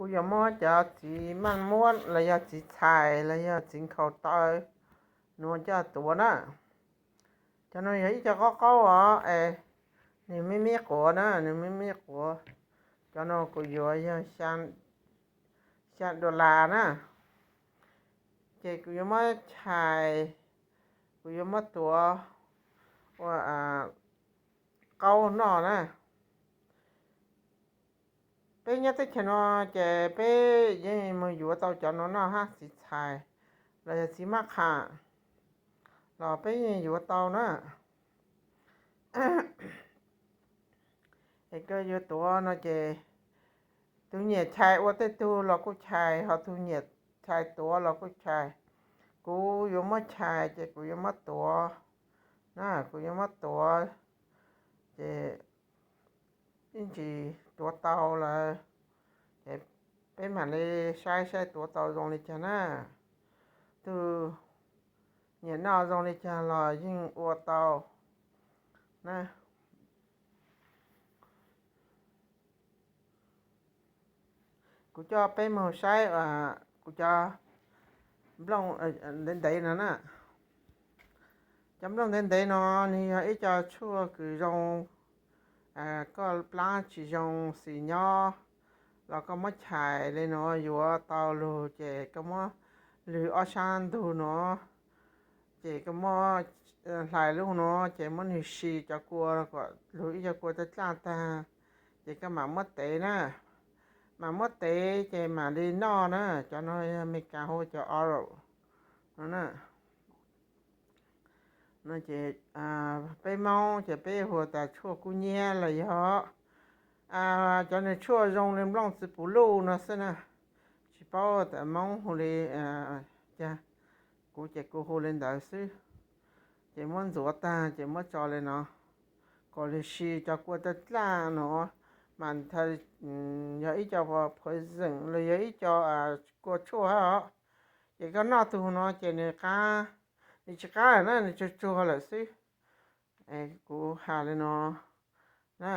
Kuv yuav muab cov txiv maj muab los yog txiv txhais los yog txiv nkhaus taw nuav coj tuav na. Cov no yog ib co qaub qaub os, es nws me me quav na, nws me me quav. Cov no kuv yuav yog xya dollar na. Ces kuv yuav muab chais, kuv yuav muab tuav ua qaub noj na. Peb nyob teb chaws no ces peb yeej mus yuav tau cov no noj hab, txiv txhais los yog txiv maj qham los peb yeej yuav tau na. Es koj yuav tuav no ces tus nyiam chais ua tej tug los kuj chais, ho tus nyiam chais tuav los kuj chais. Kuv yuav muab chais ces kuv yuav muab tuav na, kuv yuav muab tuav ces ib ntsis tuav tau lawm ces peb mam li saib saib tuav tau zoo li cas na. Tus nyiam noj zoo li cas los yeej ua tau na. Kuv coj peb mus saib kuv cov nplooj ntev ntev no na. Cov nplooj ntev ntev no nws yog ib co tshuaj kws zoo, koj plaab tsis zoo xis nyob los koj muab chais li no yuav tau lug ces koj muab lwg ob sab ntug no, ces koj muab hlais lub no ces muab nwg si cov kua kom lug ib co kua dlaj dlaj tag, ces koj mam muab tev na, mam muab tev ces mam li noj na. Cov no Amelikas hu cov oral no na. No ces peb Moob ces peb hu tas tshuaj kub nyiab los yog cov nws tshuaj zoo li nplooj txiv puv luj no xwb na. Tsis paub tas Moob hu li cas, kuv ces kuv hu li ntawd xwb. Ces muab ntxuav tag ces muab tso li no kom lug si cov kua dlaj dlaj no, mas yog ib co poison los yog ib co kua tshuaj hab os. Ces koj noj tug no ces nws qab, nws tsis qab lawm na, nws tsuag tsuag lawm xwb. Kuv has li no na.